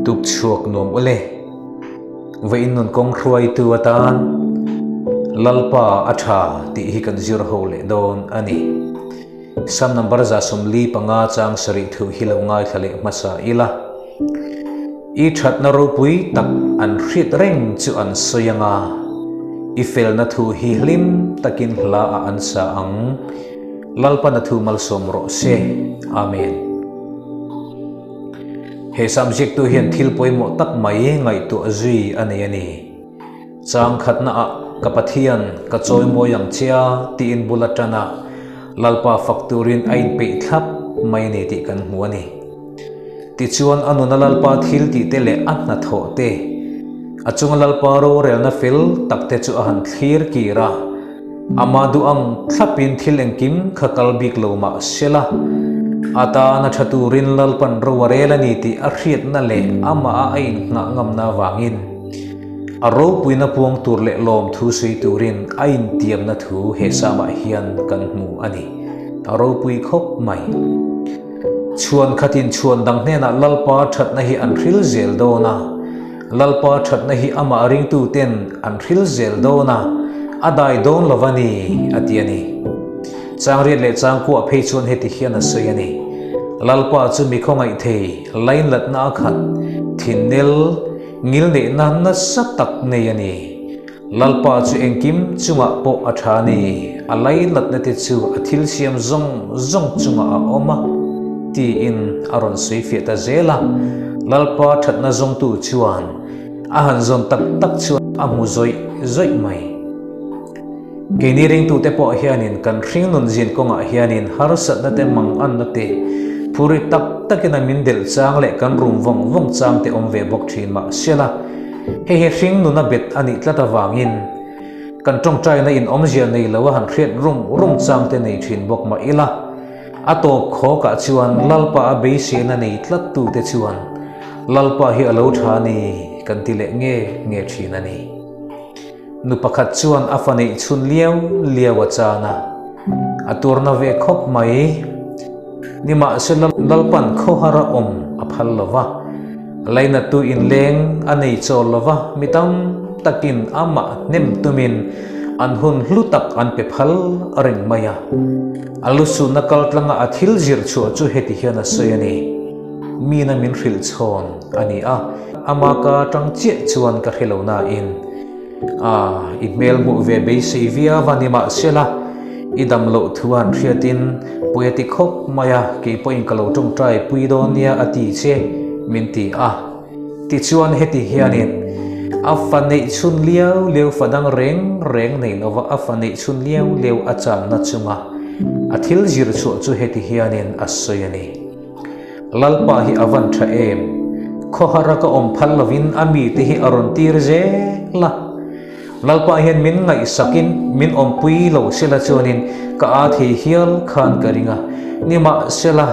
Tuk chhuak nuam ule. Vawiin nun kawng hruaitu atan Lalpa a tha tih hi kan zir ho leh dawn a ni. Sam number 45 chang sarih thu hi lo ngaithla leh hmasa ila. I thatna ropui tak an hriat reng chu an sawi anga, i felna thu hi hlim takin hla ah an sa ang. Lalpan a thu malsawm rawh se. Amen. He sam ziaktu hian thil pawimawh tak mai ngaihtuah zui a nei a ni. Chang khatna ah ka Pathian ka chawimawi ang che a tiin bul a tan a, Lalpa fak turin a inpeih thlap mai a ni tih kan hmu a ni. Tichuan a nuna Lalpa thil tih te leh a hnathawh te, a chunga Lalpa rorelna fel tak te chu a han thlir kir a. Amah duh ang thlapin thil engkim kha kal bik lo mah sela, a tan a tha turin Lalpan ro a rel a ni tih a hriatna leh amah a innghah ngamna avangin a ropuina puang tur leh lawmthu sawi turin a intiamna thu he samah hian kan hmu a ni. A ropui khawp mai. Chhuan khatin chhuan dang hnenah Lalpa thatna hi an hril zel dawn a. Lalpa thatna hi amah ringtuten an hril zel dawn a, a dai dawn lo a ni, a ti a ni. Changriat leh changkuah phei chuan heti hian a sawi a ni, Lalpa chu mi khawngaih thei, lainlatna a khat, thinnel, ngilneihna nasa tak nei a ni. Lalpa chu engkim chungah pawh a tha a ni, a lainlatna te chu a thil siam zawng zawng chungah a awm a, tiin a rawn sawi fiah ta zel a. Lalpa thatna zawngtu chuan a han zawn tak tak chuan a hmu zawih zawih mai. Keini ringtute pawh hianin kan hringnun zin kawngah hianin harsatna te manganna te phuri tak takin a min delh chang leh kan rum vawng vawng chang te awm ve bawk thin mah sela, Hei hi hringnuna bet a nih tlat avangin kan tawngtaina in awmzia nei lo a han hriat rum rum chang te nei thin bawk mah ila, a tawp khawkah chuan Lalpa a beiseina nei tlat tu te chuan Lalpa hi a lo tha a ni kan ti leh nge nge thin a ni. Nu pakhat chuan a fa neih chhun liau liau a chan a, a tuarna ve khawp mai. Nimahsela Lalpan khawhar a awm a phal lo va, lainattu inleng a nei chawl lo va, mi tam takin amah hnem tumin an hun hlu tak an pe phal reng mai a. A lusunna kaltlanga a thil zir chhuah chu heti hian a sawi a ni, Mina min hrilh chhawn a ni a, ama ka tang chiah chuan ka hre lo nain, A, i hmel hmuh ve beisei viau a ni mahsela, i dam loh thu an hriatin pawi a ti khawp mai a, kei pawhin ka lo tawngtai pui dawn nia a ti che, min ti a. Tichuan heti hianin a fa neih chhun liau liau fa dang reng reng nei lova a fa neih chhun liau liau a channa chunga a thil zir chhuah chu heti hianin a sawi a ni. Lalpa hi a van tha em? Khawhara ka awm phal lovin a mite hi a rawn tir zel a. Lalpa hian min ngaihsakin min awmpui lo sela chuanin ka aa thei hial khan ka ring a. Nimahsela,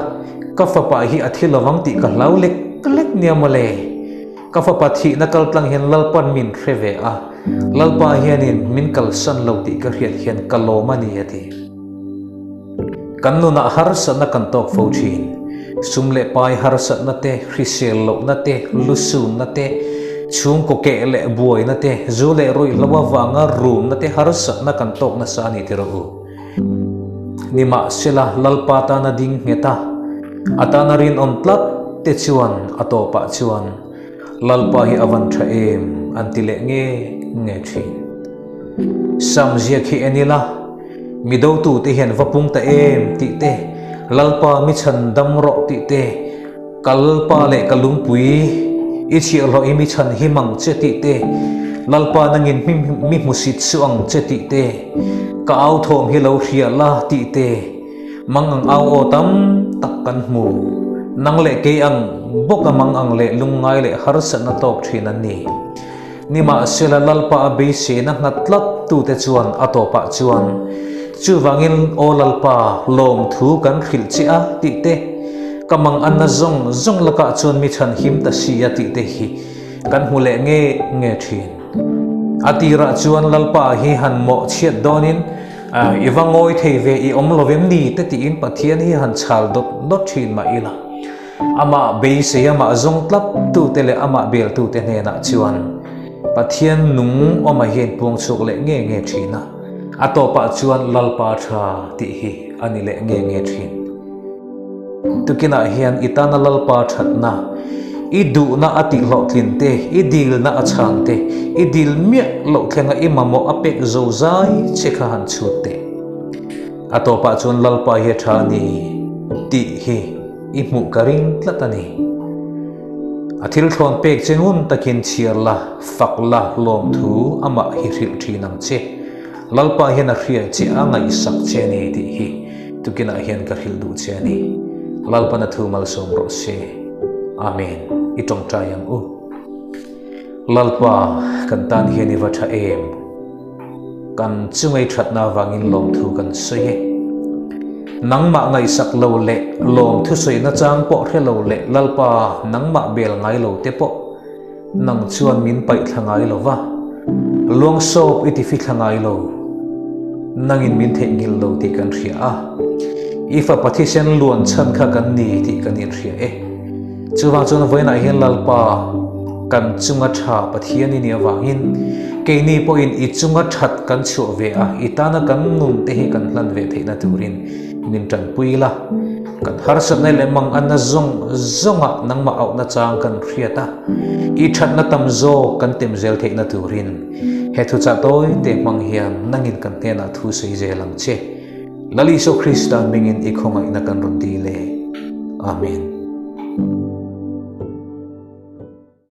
ka fapa hi a thi lovang tih ka hlau lek lek nia mawle. Ka fapa thihna kaltlang hian Lalpa'n min hre ve a, Lalpa hianin min kalsan lo tih ka hriat hian ka lawm a ni a ti. Kan nunah harsatna kan tawk fo thin. Sum leh pai harsatna te, hrisel lohna te, lusunna te, chhungkaw keh leh buaina te, zu leh ruihhlo avanga rumna te harsatna kan tawk nasa a ni ti rawh u. Nimahsela, Lalpa tana ding nghet a, a tana rinawm tlat te chuan a tawpah chuan Lalpa hi a van tha em an ti leh nge nge thin. Sam ziak hi en ila, Mi dotute hian va pung ta em tih te, Lalpa mi chhan dam rawh tih te, ka Lalpa leh ka lungpui i chhiahhlawh i mi chhan him ang che tih te, Lalpa nangin mi hmusit suh ang che tih te, ka au thawm hi lo hria la tih te, mang ang au aw tam tak kan hmu. Nang leh kei ang bawk a mang ang leh lungngai leh harsatna tawk thin an ni. Nimahsela Lalpa a beiseina nghat tlat tute chuan a tawpah chuan, Chuvangin Aw Lalpa, lawmthu kan hrilh che a, tih te, Ka manganna zawng zawng lakah chuan mi chhan him ta si a, tih te hi kan hmu leh nge nge thin. A tirah chuan Lalpa hi han mawh chhiat dawnin, I va ngawi thei ve, i awm lo em ni? te tiin Pathian hi han chhal dawt dawt thin mah ila. Amah beisei amah zawng tlat tute leh amah bel tute hnenah chuan Pathian nung awma hian puang chhuak leh nge nge thin a, a tawpah chuan Lalpa tha tih hi a ni leh nge nge thin. Tukinah hian i tana Lalpa thatna, i duhna a tihhlawhtlin te, i dilna a chhan te, i dil miah loh thlenga i mamawh a pek zo zai che kha han chhut teh. A tawpah chuan Lalpa hi a tha a ni tih hi i hmuh ka ring tlat a ni. A thil thlawn pek che ngun takin chhiar la, fak la, lawmthu amah hi hrilh thin ang che. Lalpa hian a hria che a ngaihsak che a ni tih hi tukinah hian ka hrilh duh che a ni. Lalpan a thu malsawm rawh se. Amen. I tawngtai ang u. Lalpa, kan tan hian i va tha em? Kan chungei thatna avangin lawmthu kan sawi e. Nangmah ngaihsak lo leh lawmthu sawi nachang pawh hre lo leh Lalpa nangmah bel ngai lo te pawh nang chuan min paih thla ngai lo va, luang sawp i ti fi thla ngai lo. Nangin min theihnghilh lo tih kan hria a, i fapa thisen luan chhan kha kan ni tih kan inhria e. Chuvang chuan vawiinah hian Lalpa kan chunga tha Pathian i nih avangin keini pawhin i chunga that kan chhuah ve a, i tana kan nun te hi kan hlan ve theihna turin min tanpui la. Kan harsatna leh manganna zawng zawngah nangmah auhna chang kan hriat a, i thatna tam zawk kan tem zel theihna turin he thuchah tawi te hmang hian nangin kan hnenah thu sawi zel ang che. Lal Isua Krista hmingin i khawngaihna kan rawn dil e. Amen.